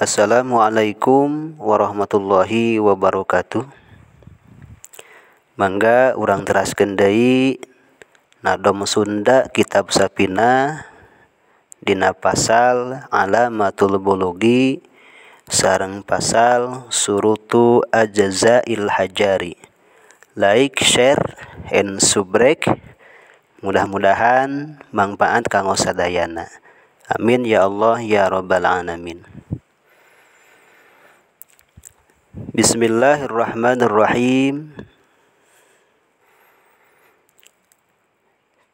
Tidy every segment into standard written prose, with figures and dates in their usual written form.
Assalamualaikum warahmatullahi wabarakatuh. Mangga urang teraskeun deui Nadom Sunda Kitab Sapina dina pasal Alamatul Bulugi sareng pasal Surutu Ajzail Hajari. Like, share, and subrek. Mudah-mudahan mangpaat kanggo sadayana. Amin ya Allah ya rabbal alamin. Bismillahirrahmanirrahim.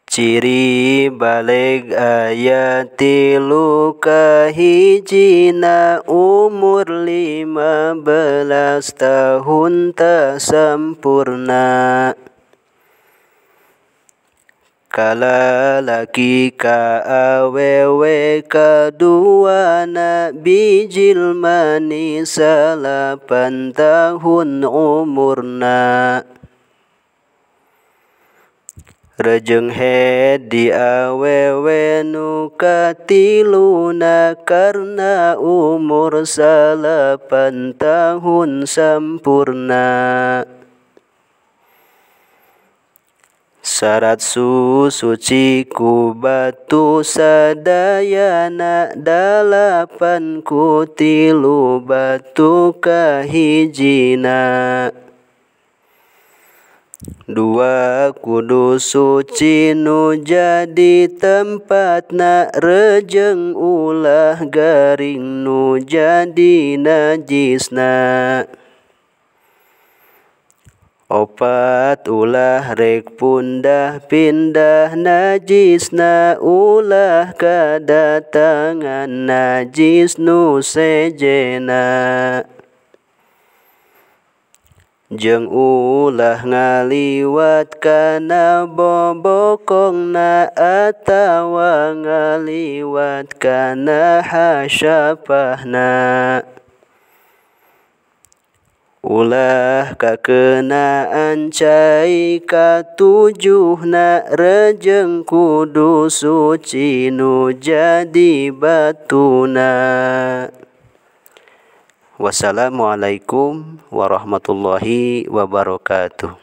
Ciri baleg aya tilu kahijina umur 15 tahun tak sampurna. Kalalaki ka awewe kaduana bijil manis 8 tahun umurna. Rejeng head di awewe nu katiluna karena umur 8 tahun sampurna. Syarat suci ku batu sadayana 8 ku 3 batu kahijina. 2 kudu suci nu jadi tempatna rejeng ulah garing nu jadi najisna. 4 ulah rek pundah pindah najisna ulah kadatangan najis nu sejena. Jeung ulah ngaliwat kana bobokongna atawa ngaliwat kana hasyapahna. Ulah kakenaan cai katujuhna rejeng kudu suci nu jadi batuna. Wassalamualaikum warahmatullahi wabarakatuh.